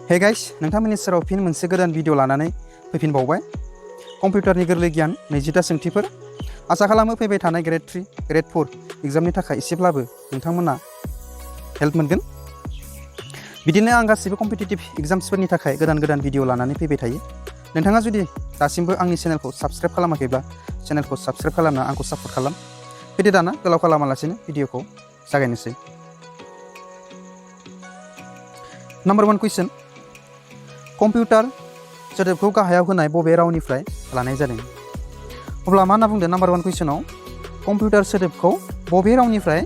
Hey guys, नोंथांमोननि सेराव फिन मोनसे गोदान भिडिअ लानानै फैफिनबावबाय। कम्पिउटारनि गोरलै गियान 20टा सोंथिफोर। आसा खालामो फैबाय थानाय ग्रेड 3, ग्रेड 4 एग्जामनि थाखाय एसेब्लाबो नोंथांमोना हेल्प मोनगोन। बिदिनो आं गासिबो कम्पिटिटिभ एग्जाम्सफोरनि थाखाय गोदान गोदान भिडिअ लानानै फैबाय थायो। नोंथाङा जुदि दासिमबो आंनि चेनेलखौ साबस्क्राइब खालामाखैब्ला चेनेलखौ साबस्क्राइब खालामना आंखौ सापर्ट खालाम। फैदो दाना गोलाव खालामालासिनो भिडिअखौ जागायनोसै। नाम्बार 1 कुइसन। कम्पिउटार सोदोबखौ गाहायाव होनाय बबे रावनिफ्राय लानाय जादों? अब्ला मा होनना बुंदों नाम्बार 1 कुइसनाव कम्पिउटार सोदोबखौ बबे रावनिफ्राय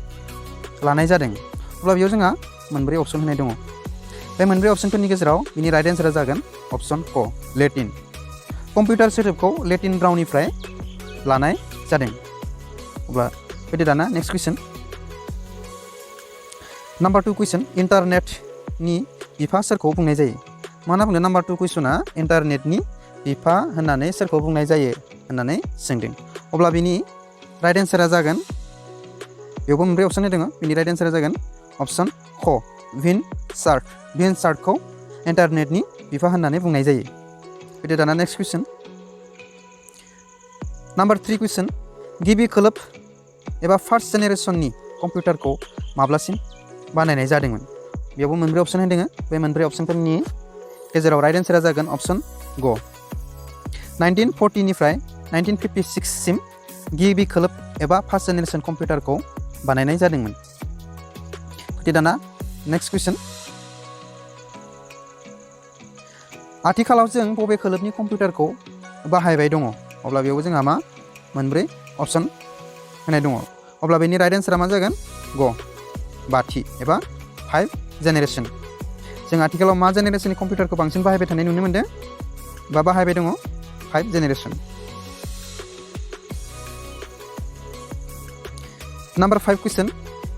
लानाय जादों? अब्ला बेयाव जोंहा मोनब्रै अपसन होनाय दङ। बे मोनब्रै अपसनफोरनि गेजेराव बिनि राइट एन्सारा जागोन अपसन क, लेटिन। कम्पिउटार सोदोबखौ लेटिन रावनिफ्राय लानाय जादों। अब्ला फैदो दाना नेक्स्ट कुइसन। नाम्बार 2 कुइसन। इन्टारनेटनि बिफा सोरखौ बुंनाय जायो? मा होनना बुंदों नाम्बार 2 कुइसना इन्टारनेटनि बिफा होननानै सोरखौ बुंनाय जायो होननानै सोंदों। अब्ला बिनि राइट एन्सारा जागोन, बेयावबो मोनब्रै अपसन दङ। बिनि राइट एन्सारा जागोन अपसन ख, भिनसार्टखौ इन्टारनेटनि बिफा होननानै बुंनाय जायो। फैदो दाना नेक्स्ट कुइसन। नाम्बार 3 कुइसन। गिबि खोलोब एबा फार्स्ट जेनेरेसननि कम्पिउटारखौ माब्लासिम बानायनाय जादोंमोन? बेयावबो मोनब्रै अपसन दङ। बे मोनब्रै अपसनफोरनि गेजेराव राइट एन्सारा जागोन अपसन ग, 1940 निफ्राय 1956 सिम गिबि खोलोब एबा फार्स्ट जेनेरेसन कम्पिउटारखौ बानायनाय जादोंमोन। फैदो दाना नेक्स्ट कुइसन। आथिखालाव जों बबे खोलोबनि कम्पिउटारखौ बाहायबाय दङ? अब्ला बेयावबो जोंहा मा मोनब्रै अपसन होनाय दङ। अब्ला बेनि राइट एन्सारा मा जागोन? ग, 5थि एबा 5 जेनेरेसन। जों आथिखालाव मा जेनेरेसननि कम्पिउटारखौ बांसिन बाहायबाय थानाय नुनो मोनदों बा बाहायबाय दङ? 5 जेनेरेसन। नाम्बार 5 कुइसन।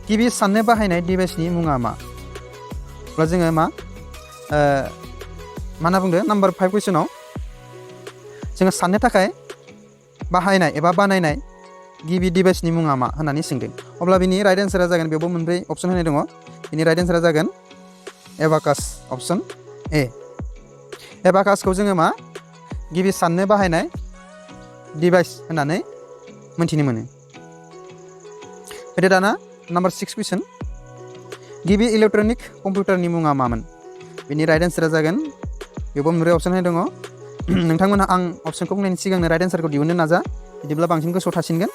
गिबि साननो बाहायनाय डिभाइसनि मुङा मा? अब्ला जोङो मा होनना बुंदों नाम्बार 5 कुइसनाव जोङो साननो थाखाय बाहायनाय एबा बानायनाय गिबि डिभाइसनि मुङा मा होननानै सोंदों। अब्ला बिनि राइट एन्सारा जागोन, बेयावबो मोनब्रै अपसन होनाय दङ। बिनि राइट एन्सारा जागोन एबाकास, अपसन ए। एबाकासखौ जोङो मा गिबि साननो बाहायनाय डिभाइस होननानै मोनथिनो मोनो। फैदो दाना नाम्बार 6 कुइसन। गिबि इलेक्ट्रनिक कम्पिउटारनि मुङा मामोन? बिनि राइट एन्सारा जागोन, बेयावबो मोनब्रै अपसन होनाय दङ। नोंथांमोनहा आं अपसनखौ बुंनायनि सिगांनो राइट एन्सारखौ दिहुननो नाजा, बिदिब्ला बांसिन गोसोआव थासिनगोन।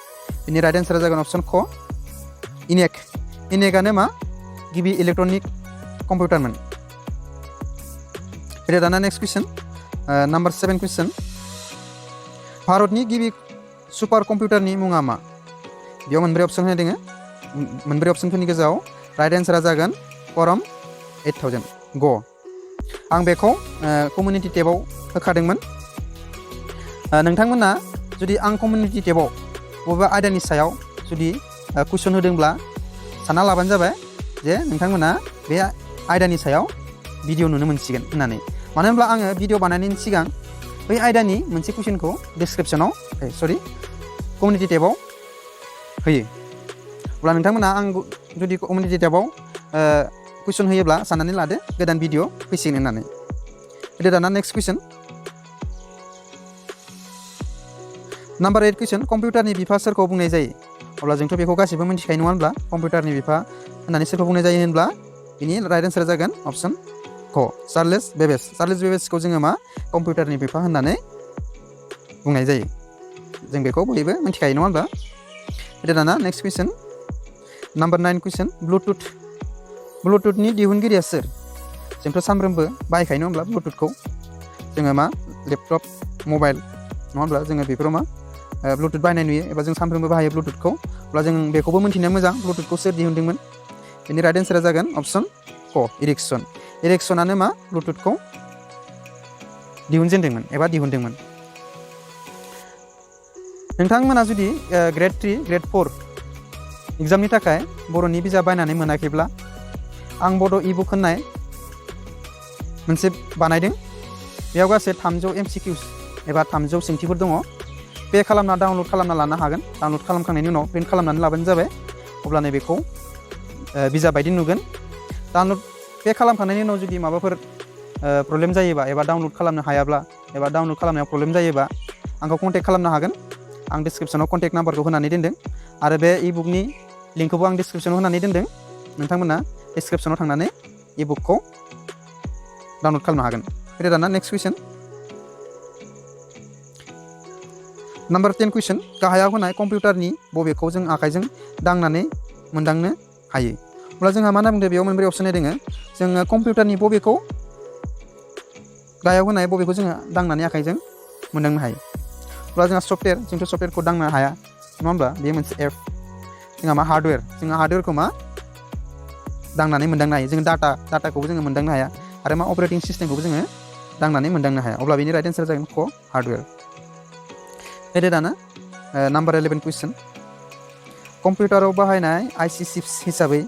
बिनि राइट एन्सारा जागोन अपसन ख, इनेक। इनेकआनो मा गिबि इलेक्ट्रनिक कम्पिउटारमोन। फैदो दाना नेक्स्ट कुइसन। नाम्बार 7 कुइसन। भारतनि गिबि सुपार कम्पिउटारनि मुङा मा? बेयाव मोनब्रै अपसन होनाय दङ। मोनब्रै अपसनफोरनि गेजेराव राइट एन्सारा जागोन परम 8000, ग। आं बेखौ कमिउनिटि टेबाव होखादोंमोन। नोंथांमोना जुदि आं कमिउनिटि टेबाव बबेबा आयदानि सायाव जुदि कुइसन होदोंब्ला सानना लाबानो जाबाय जे नोंथांमोना बे आयदानि सायाव भिडिअ नुनो मोनसिगोन होननानै। मानो होनब्ला आङो भिडिअ बानायनायनि सिगां बै आयदानि मोनसे कुइसनखौ डिसक्रिपसनाव कमिउनिटि टेबाव होयो। अब्ला नोंथांमोना आं जुदि कमिउनिटि टेबाव कुइसन होयोब्ला साननानै लादो गोदान भिडिअ फैसिगोन होननानै। फैदो दाना नेक्स्ट कुइसन। नाम्बार 8 कुइसन। कम्पिउटारनि बिफा सोरखौ बुंनाय जायो? अब्ला जोंथ' बेखौ गासैबो मिथिखायो नङा होनब्ला? कम्पिउटारनि बिफा होननानै सोरखौ बुंनाय जायो होनब्ला बिनि राइट एन्सारा जागोन अपसन क, चार्ल्स बेबेज। चार्ल्स बेबेजखौ जोङो मा कम्पिउटारनि बिफा होननानै बुंनाय जायो। जों बेखौ बयबो मिथिखायो नङा होनब्ला? फैदो दाना नेक्स्ट कुइसन। नाम्बार 9 कुइसन। ब्लुटुथनि दिहुनगिरिया सोर? जोंथ' सानफ्रोमबो बाहायखायो नङा होनब्ला ब्लुटुथखौ? जोङो मा लेपटप, मबाइल नङा होनब्ला? जोङो बेफोराव मा ब्लुटुथ बाहायनाय नुयो एबा जों सानफ्रोमबो बाहायो ब्लुटुथखौ। अब्ला जों बेखौबो मिन्थिनाया मोजां ब्लुटुथखौ सोर दिहुनदोंमोन। बेनि राइट एन्सारा जागोन अपसन क, इरिकसन। इरिकसनानो मा ब्लुटुथखौ दिहुनजेनदोंमोन एबा दिहुनदोंमोन। नोंथांमोना जुदि ग्रेड 3, ग्रेड 4 एग्जामनि थाखाय बर'नि बिजाब बायनानै मोनाखैब्ला आं बड' इबुक होननाय मोनसे बानायदों। बेयाव गासै 300 MCQs एबा 300 सोंथिफोर दङ। पे खालामना डाउनलड खालामना लानो हागोन। डाउनलड खालामखांनायनि उनाव प्रिन्ट खालामनानै लाबानो जाबाय। अब्लानो बेखौ बिजाब बायदि नुगोन। डाउनलड पे खालामखांनायनि उनाव जुदि माबाफोर प्रब्लेम जायोबा एबा डाउनलड खालामनो हायाब्ला एबा डाउनलड खालामनायाव प्रब्लेम जायोबा आंखौ कन्टेक्ट खालामनो हागोन आं डिसक्रिप्सनाव कन्टेक्ट नाम्बारखौ होनानै दोनदों आरो बे इबुकनि लिंकखौबो आं डिसक्रिप्सनाव होनानै दोनदों नोंथांमोना डिसक्रिप्सनाव थांनानै इबुकखौ डाउनलड खालामनो हागोन फैदो दाना नेक्स्ट कुइसन नाम्बार 10 कुइसन गाहायाव होनाय कम्पिउटारनि बबेखौ जों आखाइजों दांनानै मोनदांनो हायो अब्ला जोंहा मा होनना बुंदों बेयाव मोनब्रै अपसन दङ जोङो कम्पिउटारनि बबेखौ गाहायाव होनाय बबेखौ जोङो दांनानै आखाइजों मोनदांनो हायो अब्ला जोंहा सफ्टवेयर जोंथ' सफ्टवेयरखौ दांनो हाया नङा होमब्ला बेयो मोनसे एप जोंहा मा हार्डवेयर जोंहा हार्डवेयरखौ मा दांनानै मोनदांनो हायो जों डाटाखौबो जोङो मोनदांनो हाया आरो मा अपारेटिं सिस्टेमखौबो जोङो दांनानै मोनदांनो हाया अब्ला बेनि राइट एन्सार जागोन क हार्डवेयर फैदो दाना नाम्बार 11 कुइसन कम्पिउटाराव बाहायनाय आइसि चिप्स हिसाबै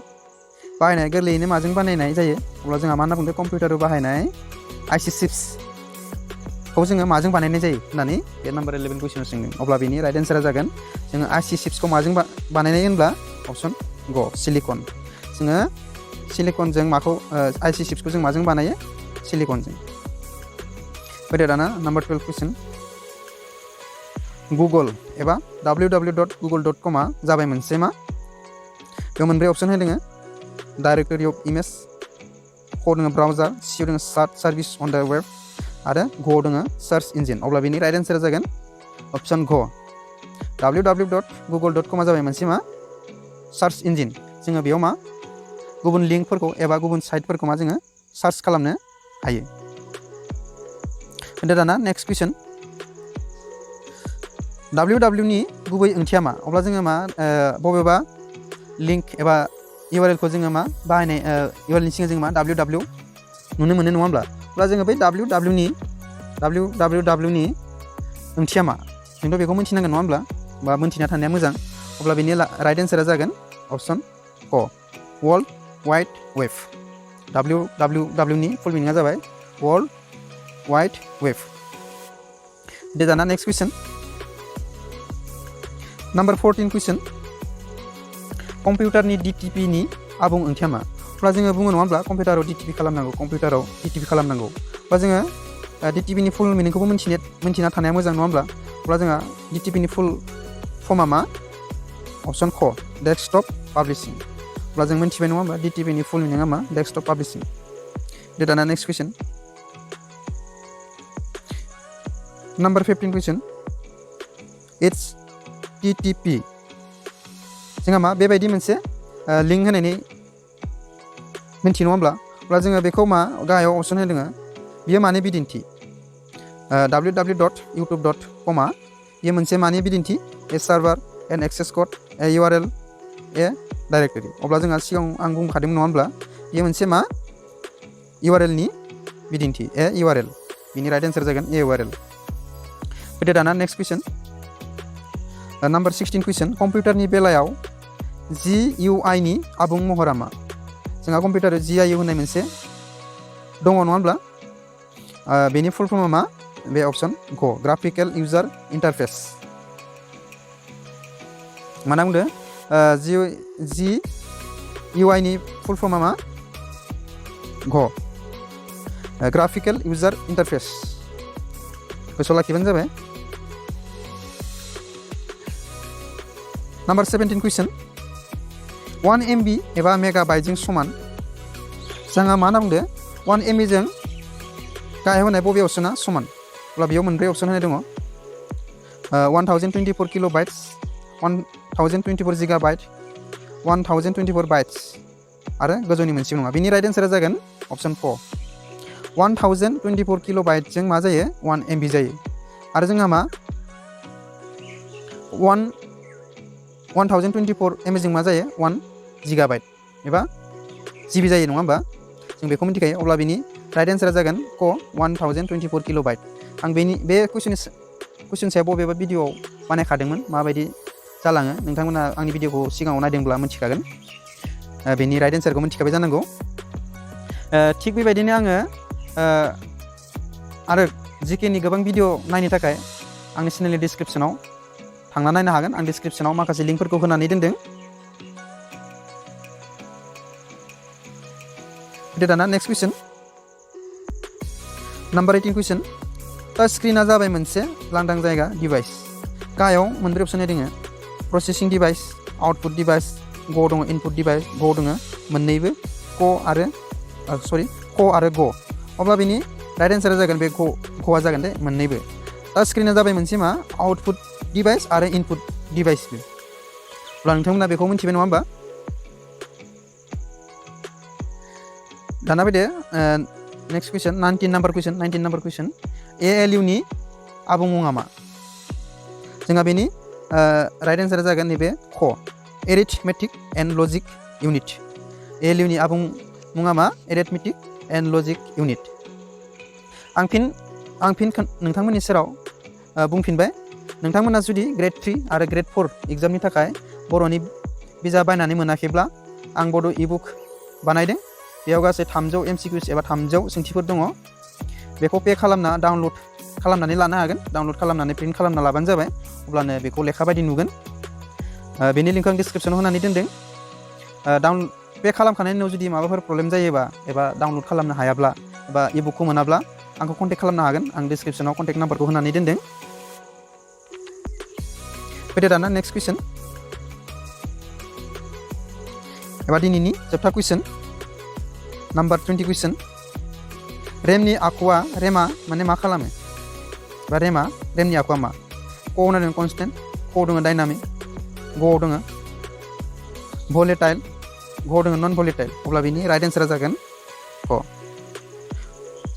बाहायनाय गोरलैयैनो माजों बानायनाय जायो अब्ला जोंहा मा होनना बुंदों कम्पिउटाराव बाहायनाय आइसि चिप्सखौ जोङो माजों बानायनाय जायो होननानै बे नाम्बार 11 कुइसनाव सोंदों अब्ला बेनि राइट एन्सारा जागोन जोङो आइसि चिप्सखौ माजों बानायनाय होनब्ला अपसन ग सिलिकन जोङो सिलिकनजों माखौ आइसि चिप्सखौ जों माजों बानायो सिलिकनजों फैदो दाना नाम्बार 12 कुइसन गुगल एबा www.google.com जाबाय मोनसे मा बेयाव मोनब्रै अपसन होदों डाइरेक्टरि अफ इमेज क दङ ब्राउजार सि दङ search service on the web आरो घ दङ सार्च इन्जिन अब्ला बेनि राइट एन्सारा जागोन अपसन घ www.google.com जाबाय मोनसे मा सार्च इन्जिन जोङो बेयाव मा गुबुन लिंकफोरखौ एबा गुबुन साइटफोरखौ मा जोङो सार्च खालामनो हायो दाना नेक्स्ट कुइसन www नि गुबै ओंथिया मा अब्ला जोङो मा बबेबा लिंक एबा URL खौ जोङो मा बाहायनाय URL नि सिगां जोङो मा www नुनो मोनो नङा होमब्ला अब्ला जोङो बै www नि ओंथिया मा जोंथ' बेखौ मिथिनांगोन नङा होमब्ला बा मिथिना थानाया मोजां अब्ला बेनि राइट एन्सारा जागोन अपसन क वर्ल्ड वाइड वेब www नि फुल मिनिङा जाबाय वर्ल्ड वाइड वेब दे दाना नेक्स्ट कुइसन नाम्बार 14 कुइसन कम्पिउटारनि DTP नि आबुं ओंथिया मा अब्ला जोङो बुङो नङा होमब्ला कम्पिउटाराव DTP खालामनांगौ अब्ला जोङो DTP नि फुल मिनिंखौबो मिन्थिना थानाया मोजां नङा होमब्ला अब्ला जोंहा DTP नि फुल फर्मा मा अपसन क डेस्कटप पाब्लिशिं अब्ला जों मिन्थिबाय नङा होमब्ला DTP नि फुल मिनिङा मा डेस्कटप पाब्लिशिं दे दाना next question number 15 question it's TTP जोंहा मा बेबायदि मोनसे लिंक होनायनि मिन्थियो नङा होमब्ला अब्ला जोङो बेखौ मा गाहायाव अपसन होदों बियो मानि बिदिन्थि www.youtube.com बेयो मोनसे मानि बिदिन्थि ए सार्भार एन एक्सेस कड ए URL ए डाइरेक्टरि अब्ला जोंहा सिगाङाव आं बुंखादोंमोन नङा होमब्ला बेयो मोनसे मा URL नि बिदिन्थि ए URL बिनि राइट एन्सार जागोन ए URL फैदो दाना नेक्स्ट कुइसन नाम्बार 16 कुइसन कम्पिउटारनि बेलायाव GUI नि आबुं महरा मा जोंहा कम्पिउटाराव GUI होननाय मोनसे दङ नङा होमब्ला बेनि फुल फर्मा मा बे अपसन ग ग्राफिकेल इउजार इन्टारफेस मा होनना बुंदों GUI नि फुल फर्मा मा ग ग्राफिकेल इउजार इन्टारफेस गोसोआव लाखिबानो जाबाय नाम्बार 17 कुइसन 1 MB एबा मेगाबाइटजों समान जोंहा मा होनना बुंदों 1 MB जों गाहायाव होनाय बबे अपसना समान अब्ला बेयाव मोनब्रै अपसन होनाय दङ 1024 किल'बाइट्स 1024 जिगाबाइट 1024 बाइट्स आरो गोजौनि मोनसे नङा बेनि राइट एन्सारा जागोन अपसन 4 1024 किल'बाइटजों मा जायो 1 MB जायो आरो जोंहा मा 1024 MB जों मा जायो 1 जिगाबाइट एबा GB जायो नङा होमबा जों बेखौ मिथिखायो अब्ला बेनि राइट एन्सारा जागोन क 1024 किल'बाइट आं बे कुइसन सायाव बबेबा भिडिअ'आव बानायखादोंमोन माबायदि जालाङो नोंथांमोना आंनि भिडिअ'खौ सिगाङाव नायदोंब्ला मिथिखागोन बेनि राइट एन्सारखौ मिथिखाबाय जानांगौ थिग बेबायदिनो आङो आरो जिकेनि गोबां भिडिअ नायनो थाखाय आंनि चेनेलनि डिसक्रिप्सनाव थांना नायनो हागोन आं डिसक्रिप्सनाव माखासे लिंकफोरखौ होनानै दोनदों दाना नेक्स्ट कुइसन नाम्बार 18 कुइसन टाच स्क्रिना जाबाय मोनसे लांदां जायगा डिभाइस गाहायाव मोनब्रै अपसन दङ प्रसेसिं डिभाइस आउटपुट डिभाइस ग दङ इनपुट डिभाइस ग दङ मोननैबो क आरो ग अब्ला बेनि राइट एन्सारा जागोन बे गआ जागोन दे मोननैबो टाच स्क्रिना जाबाय मोनसे मा आउटपुट डिभाइस आरो इनपुट डिभाइसबो अब्ला नोंथांमोना बेखौ मिथिबाय नङा होमबा दाना फैदो नेक्स्ट कुइसन 19 नाम्बार कुइसन ALU नि आबुं मुङा मा जोंहा बेनि राइट एन्सारा जागोन नैबे ख arithmetic and logic unit ALU नि आबुं मुङा मा एरिथमेटिक एन्ड लजिक इउनिट आं फिन नोंथांमोननि सेराव बुंफिनबाय नोंथांमोना जुदि ग्रेड 3 आरो ग्रेड 4 एग्जामनि थाखाय बर'नि बिजाब बायनानै मोनाखैब्ला आं बड' इबुक बानायदों बेयाव गासै 300 MCQs एबा 300 सोंथिफोर दङ बेखौ पे खालामना डाउनलड खालामनानै लानो हागोन डाउनलड खालामनानै प्रिन्ट खालामना लाबानो जाबाय अब्लानो बेखौ लेखा बायदि नुगोन बेनि लिंकखौ आं डिसक्रिप्शनाव होनानै दोनदों पे खालामखांनायनि उनाव जुदि माबाफोर प्रब्लेम जायोबा एबा डाउनलड खालामनो हायाब्ला एबा इबुकखौ मोनाब्ला आंखौ कन्टेक्ट खालामनो हागोन आं डिसक्रिप्शनाव कन्टेक्ट नाम्बारखौ होनानै दोनदों फैदो दाना नेक्स्ट कुइसन एबा दिनैनि जोबथा कुइसन नाम्बार 20 कुइसन रेमनि आखुआ रेमा माने मा खालामो बा रेमनि आखुआ मा क होनदों कनस्टेन्ट क दङ डायनामिक ग दङ भलेटाइल ग दङ नन भलेटाइल अब्ला बेनि राइट एन्सारा जागोन क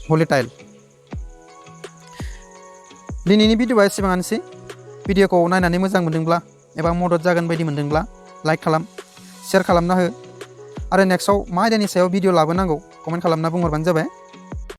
भलेटाइल दिनैनि भिडिअआ एसेबांआनोसै भिडिअखौ नायनानै मोजां मोनदोंब्ला एबा मदद जागोन बायदि मोनदोंब्ला लाइक खालाम शेयार खालामना हो आरो नेक्स्टआव मा आयदानि सायाव भिडिअ लाबोनांगौ कमेन्ट खालामना बुंहरबानो जाबाय